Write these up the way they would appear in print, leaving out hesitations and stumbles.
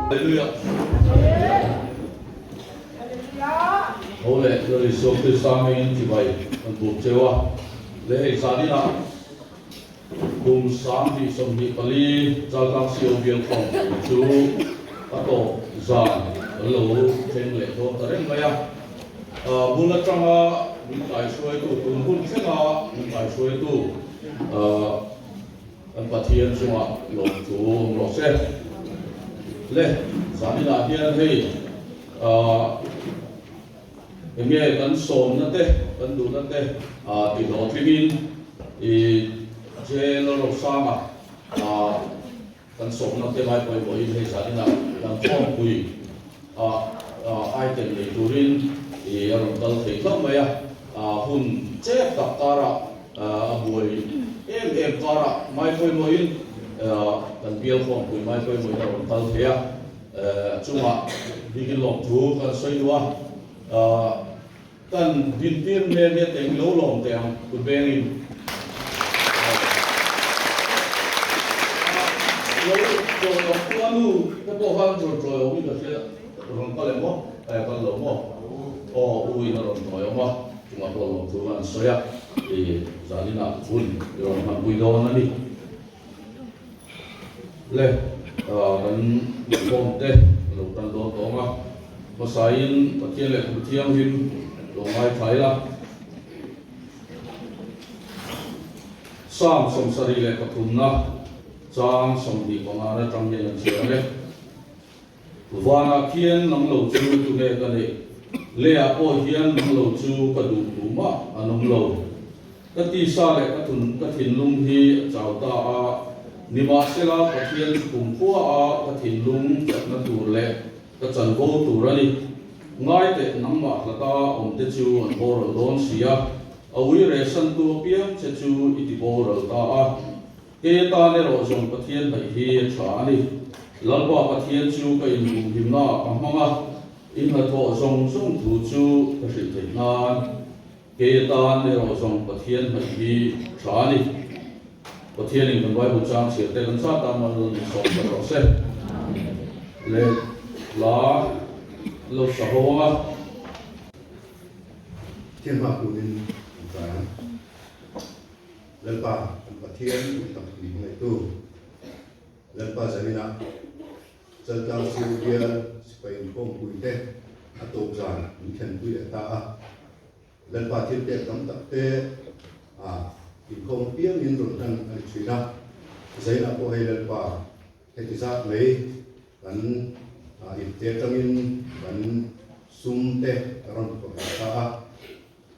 Hallelujah. Tho leh Lal Isua Krista hmingin chibai kan buk cheu a, le hei zaninah kum 2024 Chaltlang CO bial khawm chu a tawp zan kan lo thleng leh dawn ta reng mai a. Bul atanga min kaihruaitu, tun hun thlenga min kaihruaitu Kan Pathian chungah lawmthu awm rawh se. Le, zaninah hian hei ahh enge kan sawmna te, kan duhna te ahh ti hlawhtlingin i Jail Rosanga ahh kan sawmna te ngai pawimawhin hei zaninah kan khawmpui ah ah item nei turin i a rawn kal thei hlauh mai a, ah hun chep tak karah A buai em em karah mai pawimawhin kan bial khawmpui mai pawimawhin a rawn kal thei a, a chungah bikin lawmthu kan sawi duh a, kan dintir hmel hi a teng lo lawm teh ang kut vengin lo chawi awm tu a nu te pawh khan rawn chawi awmin ka hria rawn kal em aw kal lo maw aw u in a rawn chawi awm a. Chungah pawh lawmthu an sawi a, i zaninah hun i rawn hmanpui dawn a ni. Le, kan inkhawmte a lo tan dawn tawng a, hmasain Pathian Lehkhabu Thianghlim lo ngaithla ila. Psalm 73na chang 25 atang hian an chhiar ang e. Vanah khian nang lo chu tunge ka neih? Leiah pawh hian nang lo chu ka duh duh mah an awm lo. Ka tisa leh ka thun ka thinlung hi a chau ta a, nimahsela Pathian chu kumkhua a ka thinlung chakna tur leh ka chanvo tur a ni. Ngai teh nangmah hlata awmte chu an boral dawn si a, a ui rehsantu apiang che chu i ti boral ta a. Ke tan erawh zawng Pathian hnaih hi a tha a ni. Lalpa Pathian chu ka inhumhimnaah ka hmang a, i hnathawh zawng zawng thu chu ka hrilh theih nan. Ke tan erawh zawng Pathian hnaih hi a tha a ni. Pathianin kan Bible chang chhiar te kan zat a, mal min sawm sak rawh se. Le hla lo sa ho ang a. Thian hma kunin an tlai ang. Lalpa kan Pathian tum tak tih hmangaihtu Lalpa Zaninah Chaltlang Siu bial sipai inkhawmpui te a tawp zan min thlenpui leh ta a. Lalpa thil pek tam tak te a inkhawm apiangin rawn hlan a ni thin a. Zainah pawh hei Lalpa heti zat mai kan ipte atangin kan sum te a rawn phawrh leh ta a.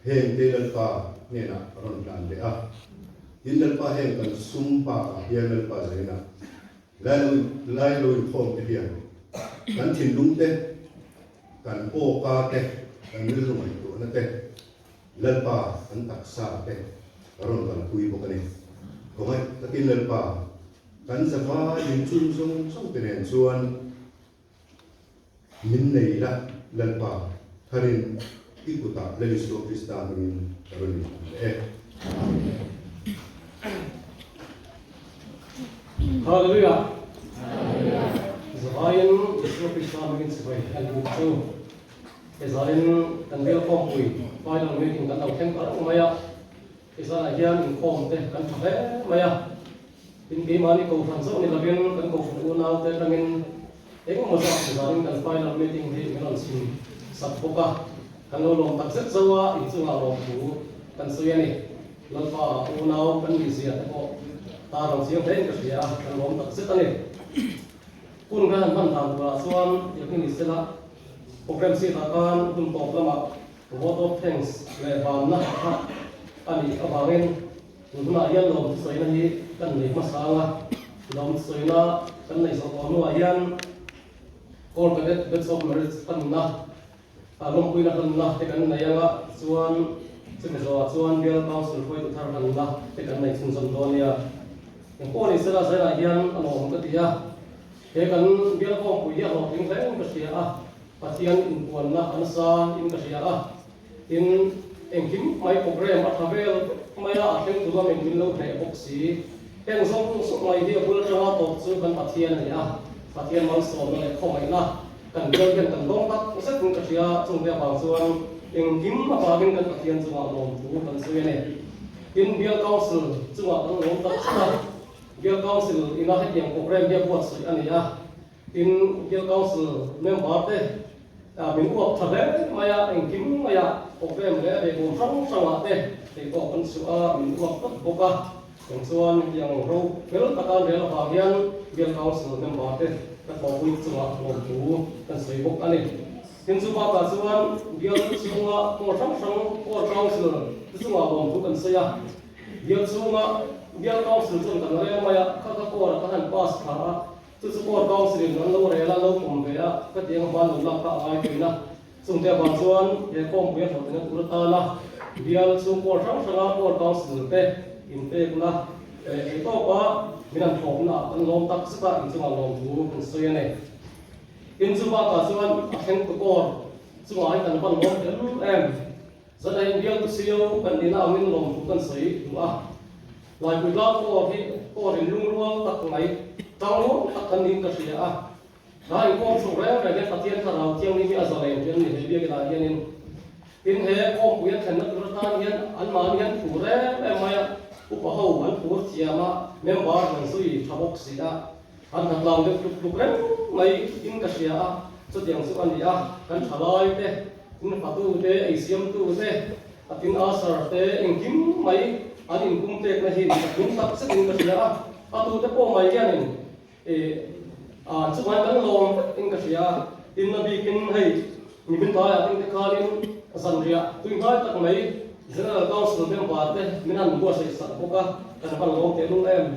Heng te Lalpa hnenah a rawn tlan leh a, tin Lalpa heng kan sum bakah hian Lalpa zainah lai lo inkhawm te hian kan thinlung te, kan awka te, kan rilru ngaihtuahna te, Lalpa kan taksa te a rawn kalpui bawk a ni. Khawngaih takin Lalpa kan zavai in chung zawng zawng te nen chuan Min nei la, Lalpa, tharin i kutah Lal Isua Krista hmangin ka rawn inhmu leh e. Amen. Hallelujah! Zavaiin Isua Krista hmangin sipai an buk chu he zanin kan bial khawmpui final meeting kan lo thleng ta reng mai a. He zanah hian inkhawm te kan tha hle mai a. Tin, keimahni kohhran zawk ni lovin kan kohhran unaute atangin engemaw zat zanin kan final meeting hi min rawn chhim sak bawk a, kan lo lawm tak zet zo a, inchungah lawmthu kan sawi a ni. Lalpa unau kan nih zia te pawh tarlang chiang hlein ka hria a, kan lawm tak zet a ni. Hun kan han hman dan turah chuan Yakin Isela program seat ah khan hun tawp lamah vote of thanks leh vanna kha a nih avangin Tun hunah hian lawm thusawiina hi kan nei hmasa ang a, lawm thusawiina kan neih zawh tawh hnuah hian Corps Cadet Batch of Merit hmanna, lawmpuina hmanna te kan nei ang a, tichuan chumi zawhah chuan Bial Council hruaitu thar hmanna te kan nei chhunzawm dawn nia. Engpawh ni sela zainah hian a lawm ka ti a, he kan Bial kawngpui hi a hlawhtling hle in ka hria a, Pathian inpuanna a nasa in ka hria a. Tin, engkim mai program a tha vel vek mai a, a thleng tur lamin min lo hneh bawk si. Heng zawng zawng mai hi a bul atanga tawp chu kan Pathian a ni a. Pathian malsawmna leh khawngaihna kan bial hian kan dawng tak zet in ka hria, chungte avang chuan engkim avangin kan Pathian chungah lawmthu kan sawi a ni. Tin, Bial Council chungah kan lawm tak zet a, Bial Council ina hetiang programme hi a buatsaih a ni a, tin Bial Council member te min uap tha hle mai a, engkim maia programme leh a behbawm hrang hrangah te theitawp kan chhuah a, min uap tlat bawk a. Chung chuan hetiang ro fel taka an rel avang hian Bial Council member te ka thawhpui chungah lawmthu kan sawi bawk a ni. Tin chu bakah chuan Bial chhunga pawl hrang hrang pawl Council te chungah lawmthu kan sawi a. Bial chhunga Bial Council chuan kan rel mai a, kha kha court ah kan han pass thla a, chu chu court Council in an lo rel a, lo pawm ve a, ka tiang hma lo lak kha a ngai thin a. Chungte avang chuan he khawmpui a hlawhtlinna tur atana bial chhung pawl hrang hranga pawl council te inpekna leh theih tawpa min an thlawpna ah kan lawm tak zet a, inchungah lawmthu kan sawi a ni. Tin chu bakah chuan a thleng tu kawr chungah hi kan van lawm tel em. Zanahin bial tu sio kan nihna angin lawmthu kan sawi duh a. Laipui tlang kawr hi kawr in lungrual tak mai, tangrual tak kan niin ka hria a. Hna inkhawm chhuk reng reng hian Pathian Thlarau Thianghlim hi a zalen tih an ni he biakinah hianin. Tin, he khawmpui an thlenna tur atan hian anmahni hian phur em em mai a, upa ho an phur thiam a, member an zui tha bawk si a, an hna tlang deuh tluk tluk reng mai in ka hria a, chutiang chu a ni a, kan thalai te, in fatu te, eisiamtu te, a tin usher te engkim mai an inpum pekna hi min tak zetin ka hria a, a tute pawh mai hianin Ih, ah chuvai kan lawm vek in ka hria a, tin a bikin hei nimin tlaiah ding te khanin zanriah tui hnai tak mai General Council member te min han buatsaih sak bawk a, kan van lawm teh lung em.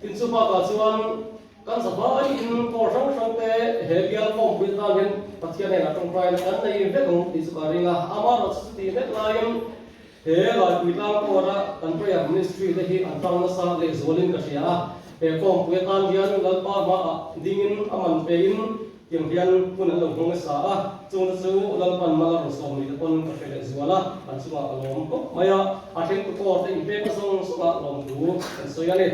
Tin chu bakah chuan kan zavai in pawl hrang hrang te he bial khawmpui atan hian Pathian hnenah tawngtaina kan nei vek ang tih chu ka ring a, amaherawhchu chuti mek laiin He Laipui tlang kawra kan prayer ministry te hi an tang nasa lehzualin ka hria a, he khawmpui atan hian Lalpa hmaah dingin a man pein tiang hian hun an lo hmang nasa a, chungte chu Lalpan mal a rawn sawm ni te pawn ka hre lehzual a, an chungah ka lawm khawp mai a, a thlengtu kawr te inpek a zawng zawngah lawmthu kan sawi a ni.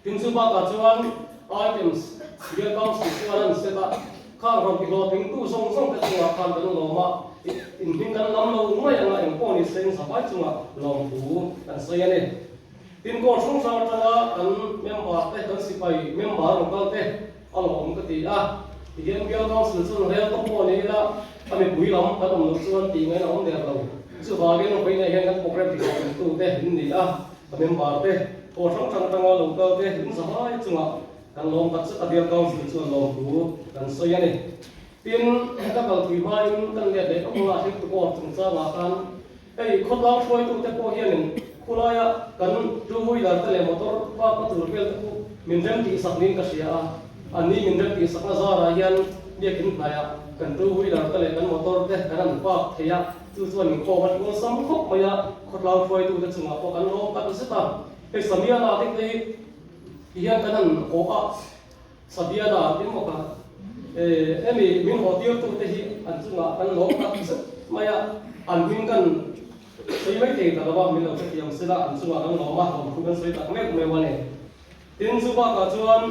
Tin chu bakah chuan items Bial Council chuan an set a, khang rawn ti hlawhtling tu zawng zawng te chungah khan kan lawm a, inhming kan lam lo mai anga eng pawh ni se in zavai chungah lawmthu kan sawi a ni. Tin kawl hrang hrang atanga kan member te, kan sipai member rawn kal te a lawm ka ti a, tihian Bial Council chuan rel tawp pawh ni ila a mipui lam kan awm loh chuan tih ngaihna awm der lo. Chuvangin vawiinah hian kan programme ti hlawhtling tu te in ni a, ka member te Aw hrang hrang atanga lo kal te in zavai chungah kan lawm tak zet a Bial Council chuan lawmthu kan sawi a ni. Tin, ka kal thui hmain kan let leh awk anga thil tukawr chungchangah khan hei khawtlang hruaitute pawh hianin khulaia kan two wheeler te leh motor park na tur vel te khu min rem tih sak niin ka hria a, anni min rem tih sakna zarah hian biakin hnaiah kan two wheeler te leh kan motor te kan han park thei a. Chu chuan inkhawm a tiawlsam khawp mai a, khawtlang hruaitute chungah pawh kan lawm tak zet a. Hei Samiana te hi ti hian kan han haw a, Sabiana tin bawk a, hemi min haw tirtute hi an chungah kan lawm tak zet mai a, an hming kan sawi mai thei ta lo a, min lo hrethiam sela an chungah kan lawm a, lawmthu kan sawi tak meuh meuh a ni. Tin, chu bakah chuan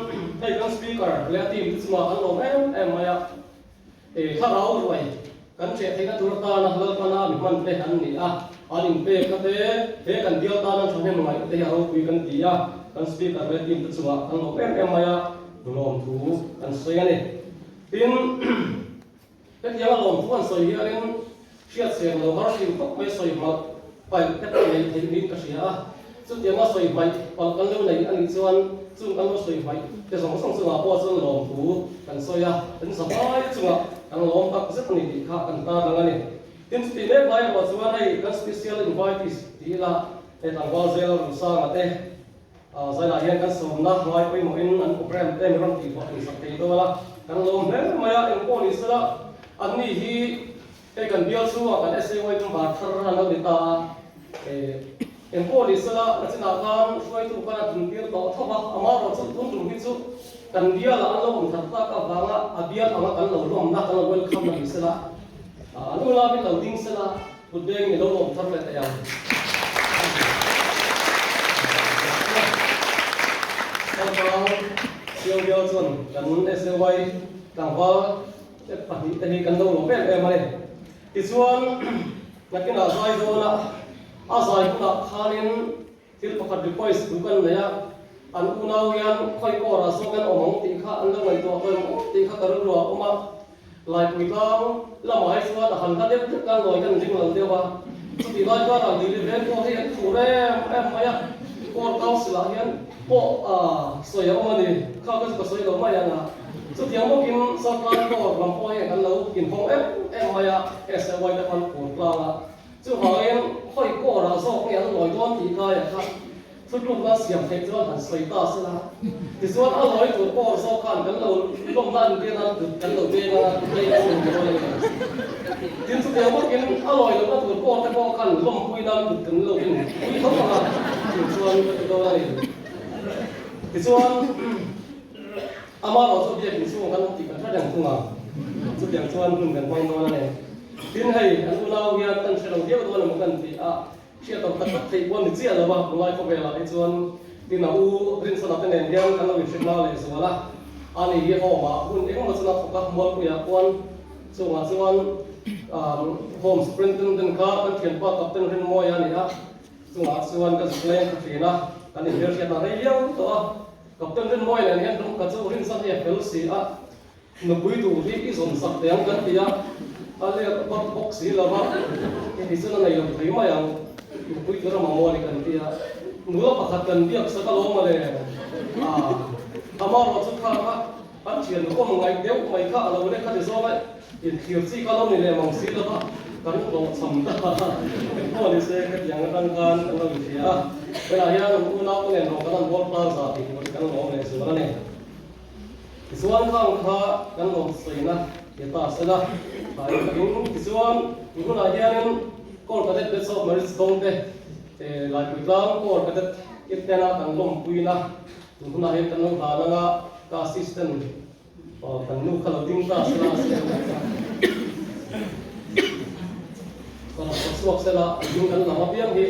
hei kan Speaker leh a team te chungah kan lawm em em mai a. Thlarau ruai kan hreh theihna tur atana Lalpana mi hman te an ni a, an inpekna te, he kan bial tana thahnem ngaih te hi a ropui kan ti a, kan Speaker leh team te chungah kan lawm em em mai a, lawmthu kan sawi a ni. Tin, hetianga lawmthu an sawi hianin hriatchhiat lo har hrim khawp mai sawi hmalh paih te pawh nei theih niin ka hria a, chutianga sawi hmaih palh kan lo nei a nih chuan chung kan lo sawi hmaih te zawng zawng chungah pawh chuan lawmthu kan sawi a, kan zavai chungah kan lawm tak zet a ni tih kha kan tarlang a ni. Tin, chutih mek lai erawh chuan hei kan special invitees ti ila hei tlangval zel Rusanga te Zailah hian kan sawmna ngai pawimawhin an programme te mi rawn tih pawh insak thei dawn a, kan lawm hle mai a, engpawh ni sela anni hi hei kan bial chhungah kan SAY member thar an lo ni ta a, engpawh ni sela nachinah khan hruaitu khan a dintir tawh tho va, amaherawhchu tun tum hi chu kan bialah an lo awm thar tak avanga a bial anga kan lo lawmna kan lo welcome na ni sela, an unau in lo ding sela. Kut bengin i lo lawm thar leh thei ang. Tlangval Siau bial chuan kan SAY tlangval te pahnihte hi kan lo lawm em em a ni. Tichuan, nakinah zai dawnah a zai hunah khanin thil pakhat request duh kan nei a, an unau hian khawi kawrah saw kan awm ang tih kha an lo ngaihtuah tawh em aw tih kha ka rilru ah a awm a. Laipui tlang lamah hi chuan a han hla deuh hlek a, lawi kan ring lo deuh a. Chutih lai chuan ral dili veng pawh hi an thur em em mai a, Court Council ah hian pawh sawi a awm a ni, kha ka chu ka sawi lo mai ang a. Chutiang bawkin South Lai Court lam pawh hi kan lo inhawng em em mai a, SAY te khan phur tlang a. Chuvangin khawi court ah zawk nge an lawi dawn tih kaiah kha Thutlukna siam theih chuan han sawi ta se la, tichuan a lawi tur pawh zawk khan kan lo lawmna an bian a, kut kan lo beng a, hei a chhung dawn a ni. Tin, chutiang bawkin a lawi lohna tur pawh te pawh khan lawmpui nan kut kan lo in pui tho ang a, chu chuan ka ti dawn a ni. Tichuan, ama erawh chu biakin chhungah kan awm tih kan hre reng thung a, chutiang chuan hun kan hmang dawn a ni. Tin, hei an unau hian kan hre lo viau dawn emaw kan ti a, Hriat awm tak tak theih pawh a ni chiah lo a, tunlai khawvelah hi chuan tin a u Rinchhana te nen hian kan lo inhrilh na leh zual a, ani hi home ah hun engemaw chuan a thawk a, Mualpuiah khuan chungah chuan Home Superintendent kha kan thianpa Captain Rinmawia a ni a, chungah chuan ka zuk leng kha thin a, kan inhmelhriat a rei viau tawh a, Captain Rinmawia nen hian rum kha chu Rinchhan hi a fel si a. Nupui tur hi i zawn sak teh ang kan ti a, a lek vak bawk si lo va, heti chuan a nei lo thei mai ang, nupui tur a mamawh a ni kan ti a, nula pakhat kan biak sak alawm a le, ah, ama erawh chu kha kha an thian awm ngaih deuh mai kha a lo lek kha ti zawng a, inthlir chi kha lo ni leh mang si lo va, kan hlawhchham ta a, engpawh ni se hetiang atang khan kan lo inhria a, tunah hian unau te nen rawh kan han bawl tlang zah tih tur hi kan lawm leh zual a ni. Tichuan khang kha kan lo sawina ni ta se la, tah in ka ring. Tichuan tun hunah hianin Corps Cadet Batch of Merit Dawng te Laipui tlang Corps Cadet it tena kan lawmpuina tun hunah hian kan lo hlan anga ka assistant kan nu kha lo ding ta se la a siam ang kha ka lo chhuak se la a ding kan lam apiang hi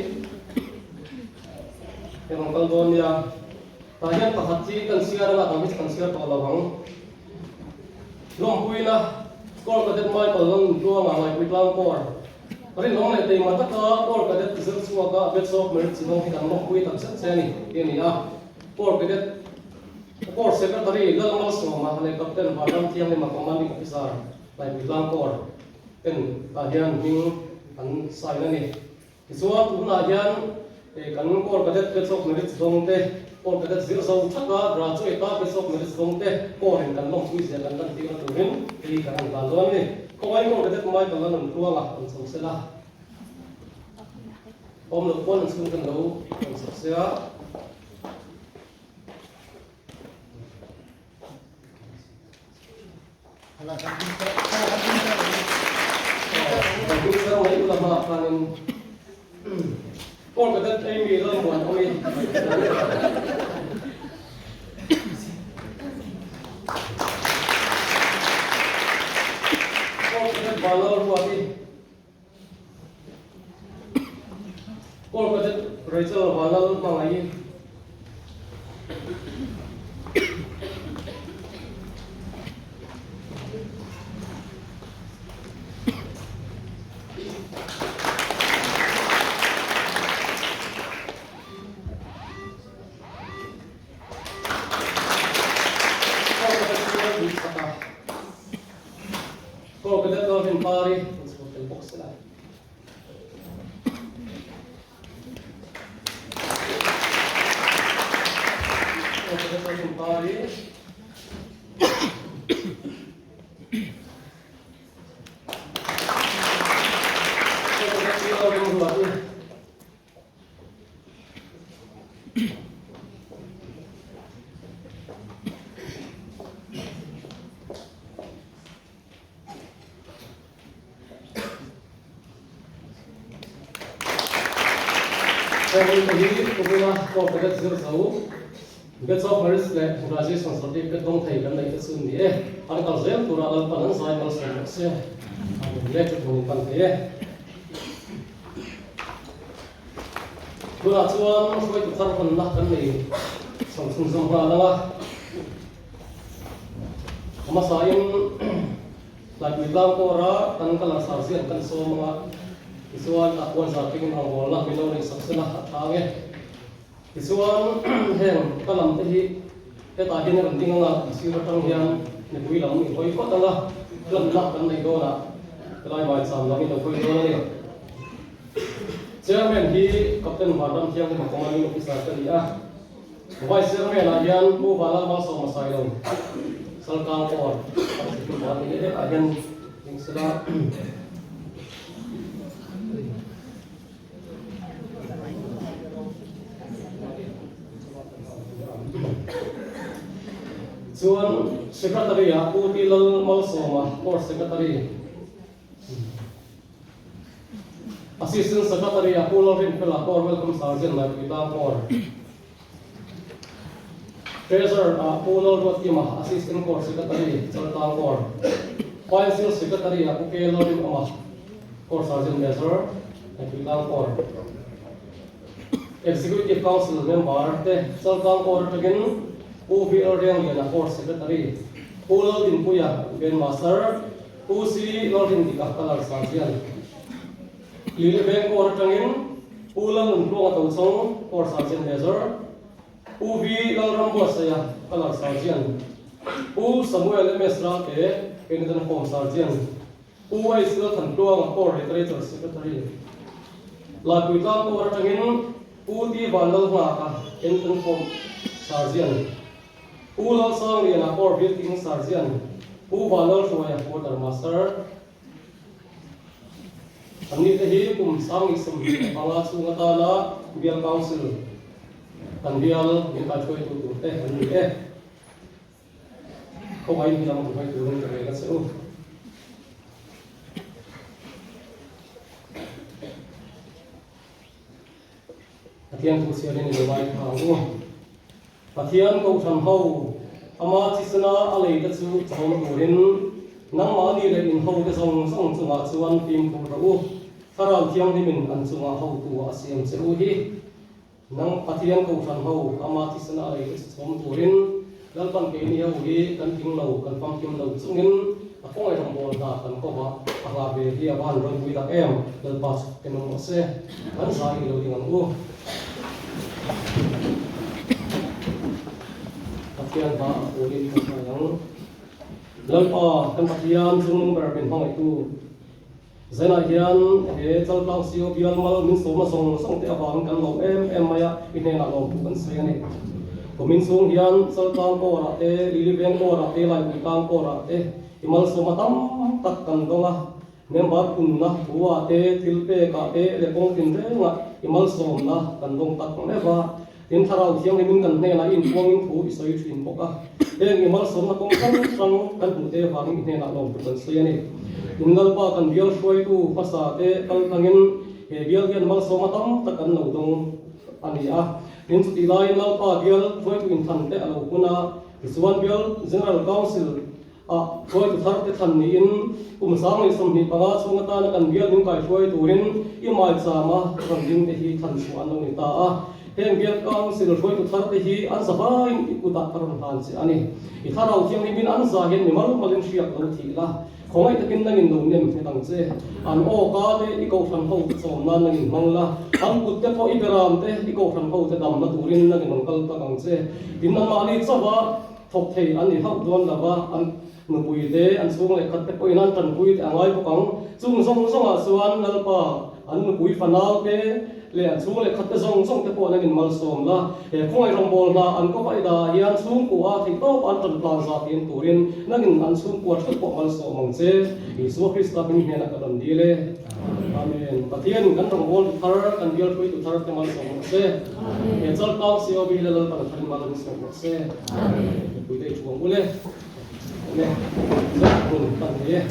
heng ang kal dawn nia. Tah hian pakhat hi kan chhiar anga dang hi chu kan chhiar tawh lo ang. Lawmpuina, Corps Cadet Michael Lalnuntluanga Ngaihpui Tlang Corps rinawm leh teima taka Corps Cadet zir chhuaka Batch of Merit Chinawng hi kan lawmpui tak zet che a ni tih a ni a. Corps Cadet Corps Secretary Lalmalsawma leh Captain Vanram Thianghlima Commanding Officer Ngaihpui Tlang Corps ten tah hian hming an sign a ni. Tichuan, tunah hian kan Corps Cadet Batch of Merit zawng te, Corps Cadet zir zo thaka graduate a Batch of Merit zawng te Corps in kan lawmpui zia kan lantir na turin hei kan han hlan dawn a ni. Khawngaih Corps Cadet Michael a nun tluanga rawn chho se la, awm loh pawn an chhung kan lo rawn chho se a. Rachel Vanlal hmangaih Aw ka dat lovin pari an chhuak tel bawk se la. Aw ka dat lovin pari. Aw ka dat lovin ruati. Heng hi kumina Corps Cadet zir zo Batch of Merit leh Graduation Certificate dawng thei kan neih te chu ni e. An kal zel tura Lalpan an zai malsawm rawh se. Amen le thuthmun pan thei e. Tunah chuan hruaitu thar hawnna kan nei chho chhunzawm nghal ang a. Hmasain Tlaipui tlang kawra kan ka langsar zian kan sawm anga tichuan a puan zar kengin rawngbawlna min lo neih sak sela a tha ang e. Tichuan heng ka lam te hi hetah hian a rawn ding anga i sir atang hian mipui lam i hawi phawt anga hlanna kan neih dawnah helai maicham lam i lo hawi dawn a ni. Chairman hi Captain Vanram Thianghlim a Commanding Officer ka ni a. Vice Chairman ah hian Pu Vanlal Malsawma Sailo Salkang Kaur a thuthlum a ni e. Hetah hian ding sela. Chuan Secretary ah Pu T Lal Malsawma Court Secretary. Assistant Secretary a Pu Lalrinfela Corps Welcome Sergeant Laipui Tlang Corps Treasurer a Pu Lalruatkima Assistant Corps Secretary Chaltlang Corps Financial Secretary a Pu K Lalrinawma Corps Sergeant Major Laipui Tlang Corps Executive Council Member te Chaltlang Corps atangin Pu VL Riangliana Corps Secretary Pu Laldinpuia Band Master Pu C Lalrindika ka langsar hian Lile Veng Corps atangin Pu Lalnunhluanga Tochhawng Corps Sergeant Major, Pu V Lalrambuatsaia ka langsar hian Pu Samuel MS Ralte Penitent Home Sergeant, Pu H Lalthantluanga Corps Literature Secretary, Laipuitlang Corps atangin Pu T Vanlalnghaka Penitent Home Sergeant, Pu Lalsangliana Corps Building Sergeant, Pu Vanlalhruaia Quarter Master, Anni te hi kum 2025 chhung atana Bial Council kan bial min kaihruaitu tur te an ni e. Khawngaihin hi lam an hruai turin ka rel a che u. Pathian thu chhiarin i lo ngai thla ang u. Pathian Kohhran ho, ama chisena a lei te chu chawm turin nangmahni leh in hote zawng zawng chungah chuan fimkhur rawh u. Thlarau Thianghlimin an chungah hotu a siam che u hi. Nang Pathian Kohhran ho, ama chisena a lei te chu chawm turin Lalpan keini ho hi kan tling lo, kan famkim lo chungin a khawngaih rawngbâwl hna kan ko va, a hla ve hi a va han ropui tak em! Lalpa chu en awm rawh se, kan zai i lo ding ang u. Pathian hma a pawlin kan hmai ang. Lalpa kan Pathian chungnung ber min hmangaihtu Zenah hian he Chaltlang CO bial mal min sawmna zawng zawng te avangin kan lawm em em mai a, i hnenah lawmthu kan sawi a ni. Kumin chhung hian Chaltlang kawrah te, Lili Veng kawrah te, Laipui Tlang kawrah te i malsawmna tam tak kan dawng a, member punna thu-ah te, thil pekah te leh kawng tinrengah i malsawmna kan dawng tak meuh a. Tin, Thlarau Thianghlimin kan hnenah i inpuangin thu i sawi thin bawk a. Heng i malsawmna kawng hrang hrang kan hmuh te avangin i hnenah lawmtu kan sawi a ni. In Lalpa kan bial hruaitu hmasa te kal tlangin he bial hian malsawma tam tak an lo dawng a ni a. Tin, chutih laiin Lalpa bial hruaitu inthan te a lo hun a, tichuan bial General Council A hruaitu thar te thlan niin kum 2025 chhung atana kan bial min kaihruai turin i maichama rawn ding te hi thlan chhuah an lo ni ta a. Heng bial council hruaitu thar te hi an zavaiin i kutah ka rawn hlan che a ni. I thlarau thianghlimin an za hian mi mal malin hriak lo thih la, khawngaih takin nangin lo nem nghet ang che. An awka te i kohhran ho te chawm nan nangin hmang la, an kut te pawh i beram te i kohhran ho te damna turin nangin rawn kal tak ang che. Tin, anmahni chauha Thawk thei an ni hauh dawn lo va, an nupui te, an chhung leh khat te pawhin an tanpui te a ngai bawk ang. Chung zawng zawngah chuan Lalpa, an nupui fanau te leh an chhung leh khat te zawng zawng te pawh an inmalsawm la. He khawngaih rawngbâwl hna an kawpa i dah hian chhungkua theihtawp an tan tlan zah tiin turin nangin an chhungkua theuh pawh malsawm ang che. Isua Krista hming hnenah ka rawn dil e. Amen. Pathianin kan rawngbâwl tu thar, kan bial hruaitu thar te malsawm rawh se. He chaltlang COB hi Lalpan a tharin mal an sawm rawh se. Mipui te i thu ang ule. Amen. Zat hun kan nei e.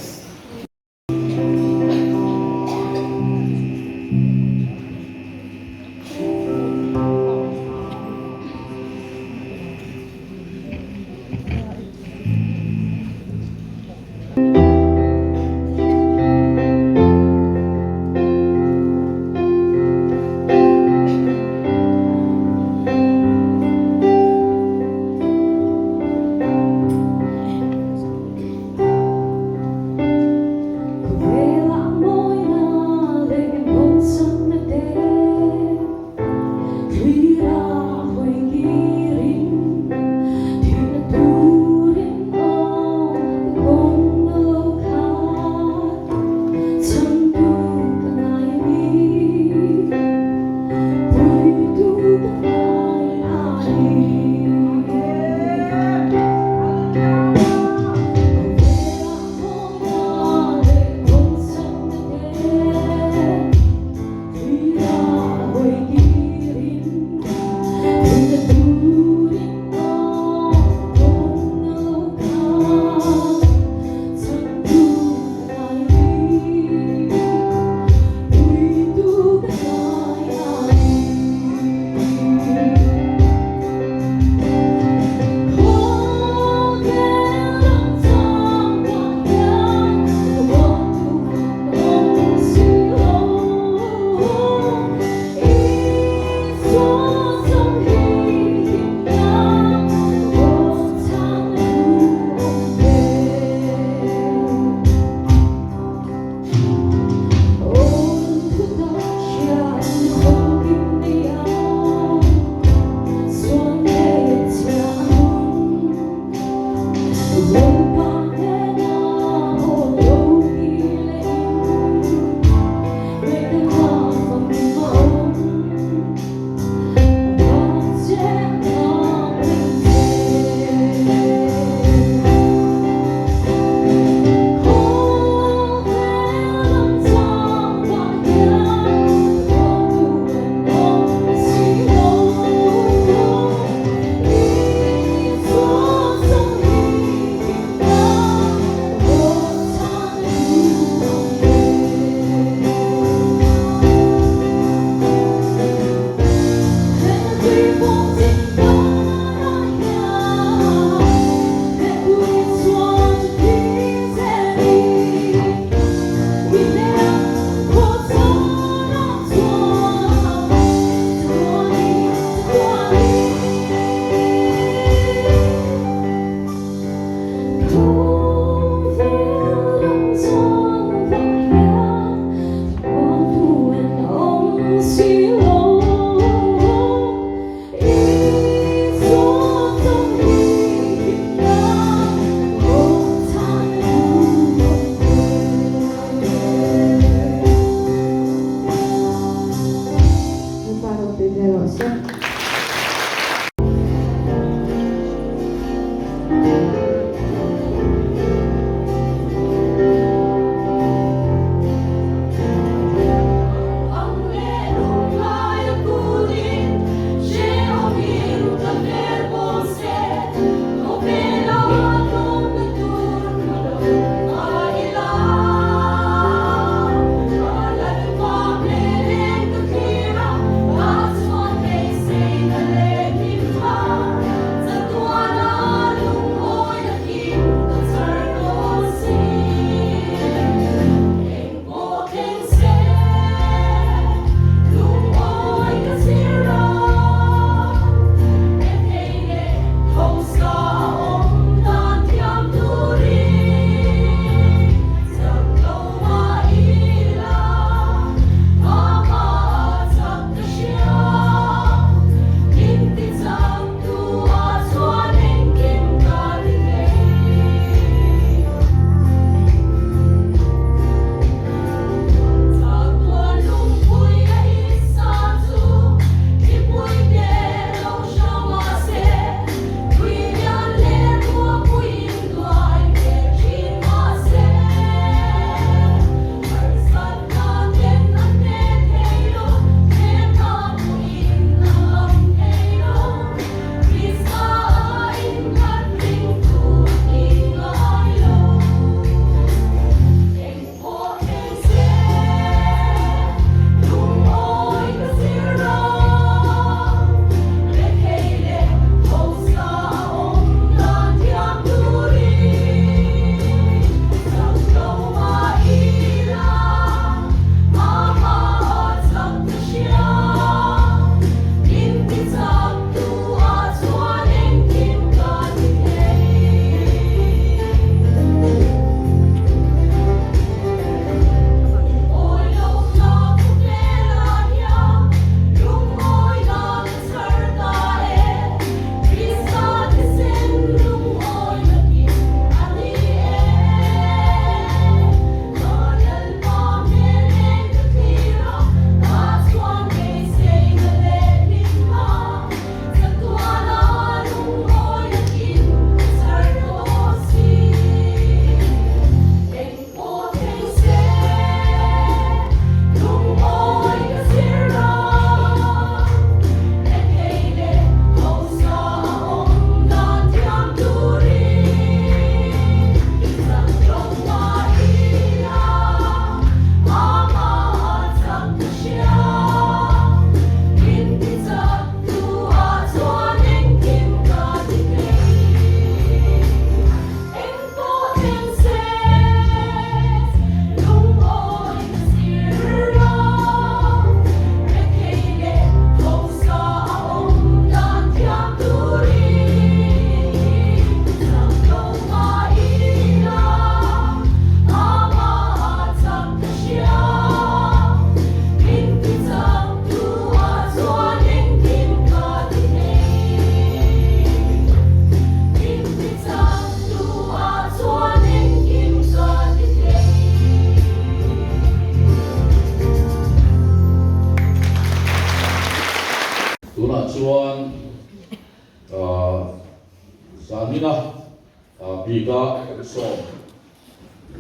bika kan sawm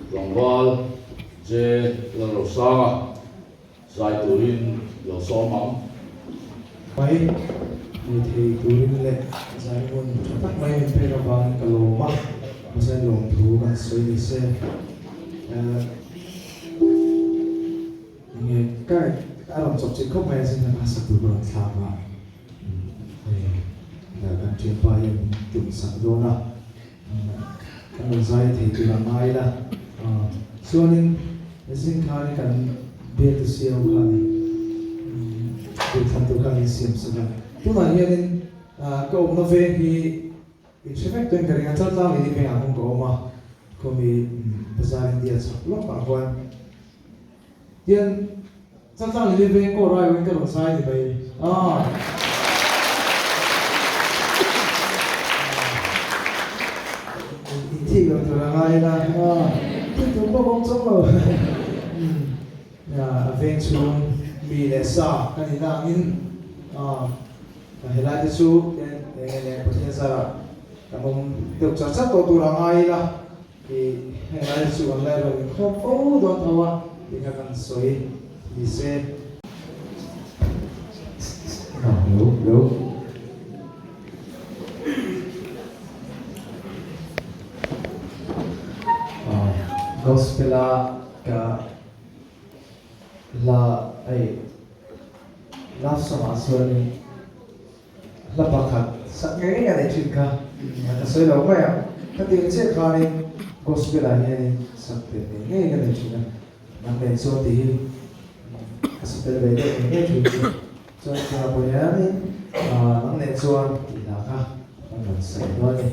tlangval J Lalrosanga zai turin lo sawm ang. Mai ni thei turin leh zai hun tha tak mai min pek avangin ka lawm a, mahse lawmthu kan sawi ni se. Enge ka a rawn chawp chilh khawp mai a zin a sak tur ka rawn thlak a, hei kan thianpa hian min tum sak dawn a, kan rawn zai thei tur a ngai la, chuanin zing khan kan bialtu siam khan duhthlan tur khan min siam sak a, tunah hianin ka awmna veng hi In hre vek tuin ka ring a, Chaltlang leh Nipengah kawng ka awm a, khawmi Bazar India chhak lawk ah khuan hian Chaltlang leh Nipeng kaw rai awin ka rawn zai ni mai a. In thik lo tur a ngai ila thik tur pawh ka awm chawng lo. A veng chhung mi leh sa ka nihna angin Helai te chu eng nge leh Pathian zarah kan awm deuh char char tawh tur a ngai ila tih helai te chu kan la rawn inkhawm fo dawn tho a tih kha kan sawi ni se. Hello hello. Gospel a ka hla hei love song ah chuanin hla pakhat sak ngei ngei a neih thin kha ka sawi lo mai ang ka tih ang chiah khanin gospel ah hianin sak tel ngei ngei ka nei thin a nang nen chuan tih hi ka sa tel ve deuh ngei ngei thin chu chuan tunah pawh hianin nang nen chuan tih hla kha kan rawn sawi dawn a ni.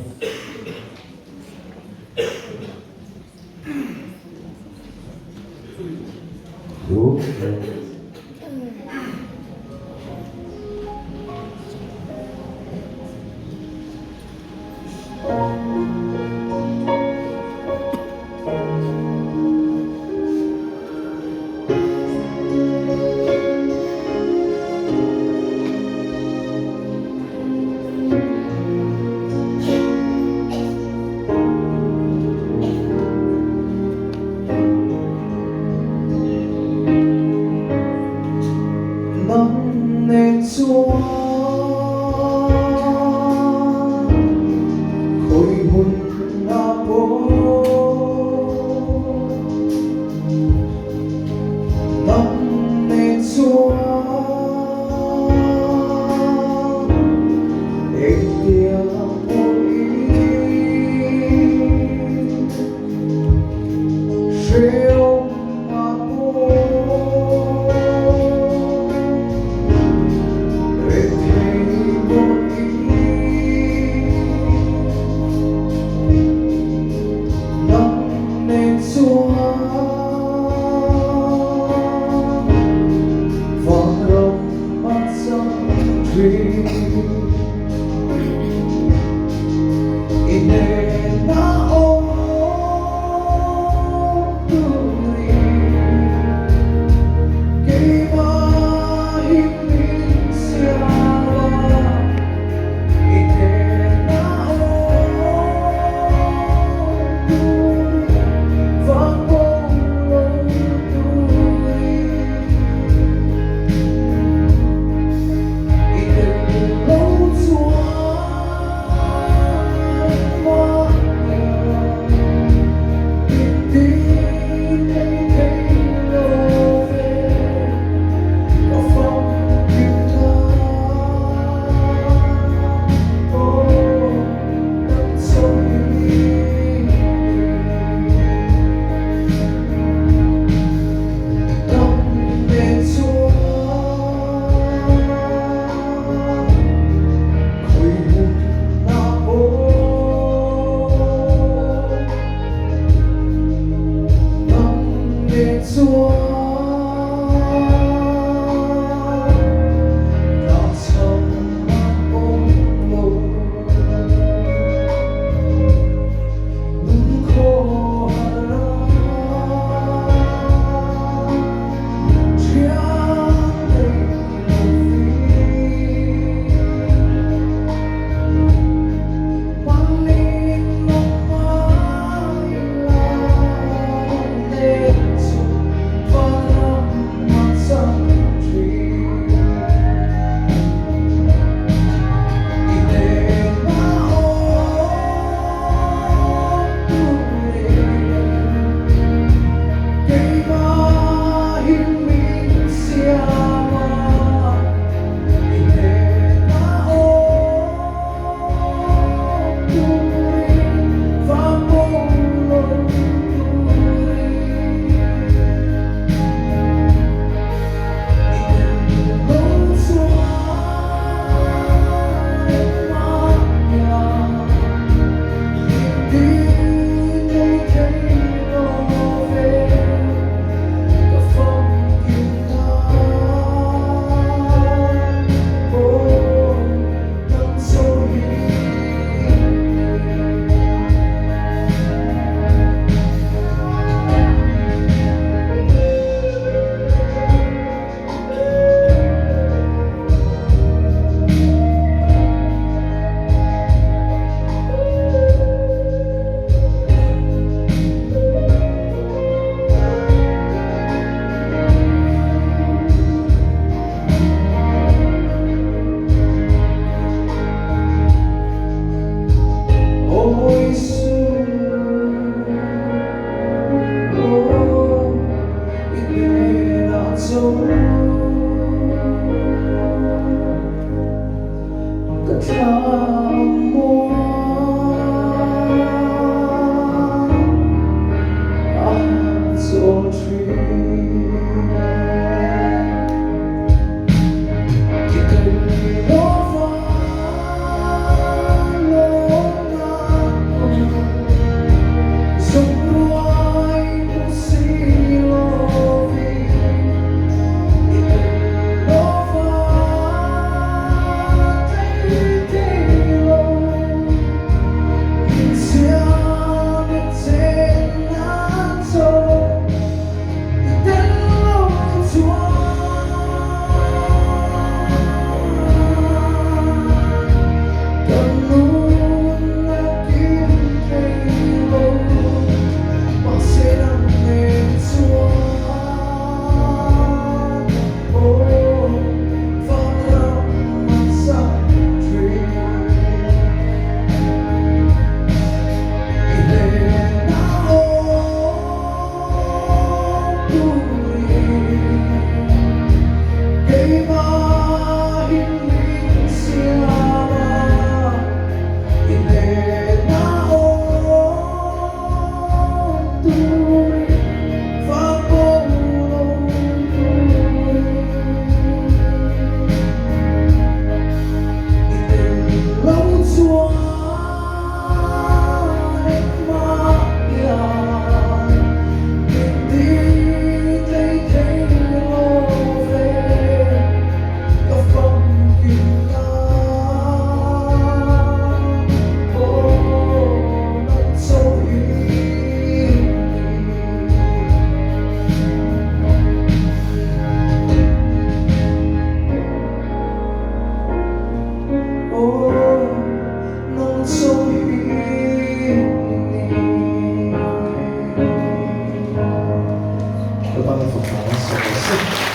Fapa malsawm rawh se.